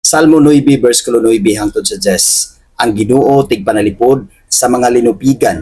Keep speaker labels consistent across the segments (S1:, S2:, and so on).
S1: Salmo 9 verse 9 hangtod sa 10. Ang Ginoo tigpanalipod sa mga linupigan.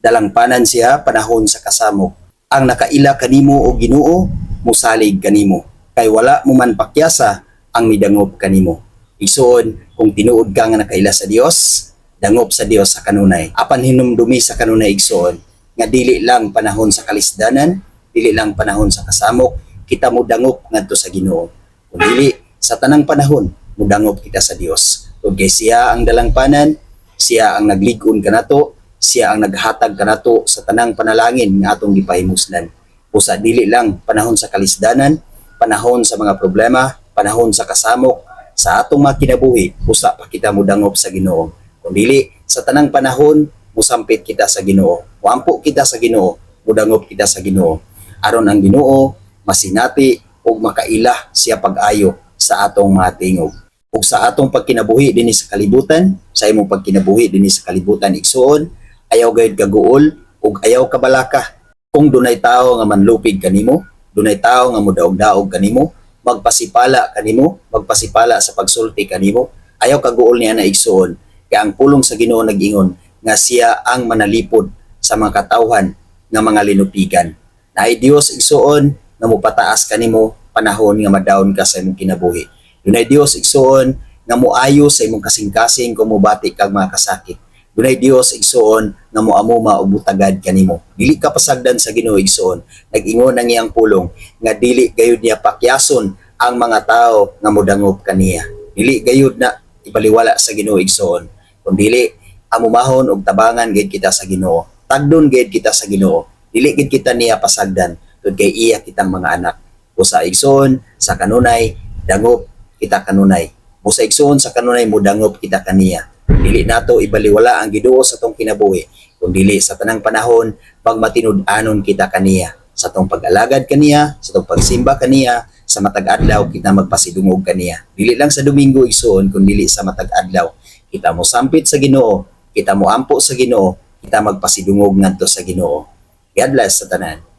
S1: Dalangpanan siya panahon sa kasamok. Ang nakaila kanimo, o Ginoo, musalig kanimo. Kay wala mo man pakyasa ang midangop kanimo. Igsoon, kung tinuod ka nga nakaila sa Dios, dangop sa Dios sa kanunay. Apan hinumdumi sa kanunay, igsoon, nga dili lang panahon sa kalisdanan, dili lang panahon sa kasamok, kita mo dangop ngadto sa Ginoo. Kung dili, sa tanang panahon, mudangop kita sa Dios. Ug kay siya ang dalangpanan, siya ang naglig-on kanato, siya ang naghatag kanato sa tanang panalangin nga atong gipahimuslan. Usa dili lang panahon sa kalisdanan, panahon sa mga problema, panahon sa kasamok, sa atong mga kinabuhi, usa pa kita mudangop sa Ginoo. Kung dili, sa tanang panahon, musampit kita sa Ginoo. Muampo kita sa Ginoo, mudangop kita sa Ginoo. Aron ang Ginoo masinati ug makaila siya pag-ayo sa atong mga tingog. Ug sa atong pagkinabuhi dinhi sa kalibutan, sa imong pagkinabuhi dinhi sa kalibutan, igsuon, ayaw gayud kaguol ug ayaw kabalaka. Kung dunay tawo nga manlupig kanimo, dunay tawo nga mudaog-daog kanimo, magpasipala kanimo, magpasipala sa pagsulti kanimo, ayaw kaguol niya na, igsuon. Kay ang pulong sa Ginoo nag-ingon nga siya ang manalipod sa mga katawhan nga mga linupigan. Naay Dios, igsuon, nga mopataas kanimo panahon nga ma-down ka sa imong kinabuhi. Dunay Dios, igsuon, nga moayo sa imong kasing-kasing kung mobati kag mga kasakit. Dunay Dios, igsuon, nga moamuma ug mutagad kanimo. Dili ka pasagdan sa Ginoo, igsuon. Nag-ingon ang iyang pulong nga dili gayud niya pakyason ang mga tao nga modangop kaniya. Dili gayud na ibaliwala sa Ginoo, igsuon. Kun dili amumahon og tabangan gayud kita sa Ginoo. Tagdon gayud kita sa Ginoo. Dili gid kita niya pasagdan tungod kay iya kitang mga anak. Usa, igsoon, sa kanunay dangop kita kanunay. Usa, igsoon, sa kanunay mudangop kita kaniya. Dili nato ibaliwala ang Ginoo sa atong kinabuhi. Kung dili sa tanang panahon magmatinud-anon kita kaniya. Sa atong pag-alagad kaniya, sa atong pagsimba kaniya, sa matag adlaw kita magpasidungog kaniya. Dili lang sa Domingo, igsoon, kun dili sa matag adlaw. Kita mo sampit sa Ginoo, kita mo ampo sa Ginoo, kita magpasidungog ngadto sa Ginoo. God bless sa tanan.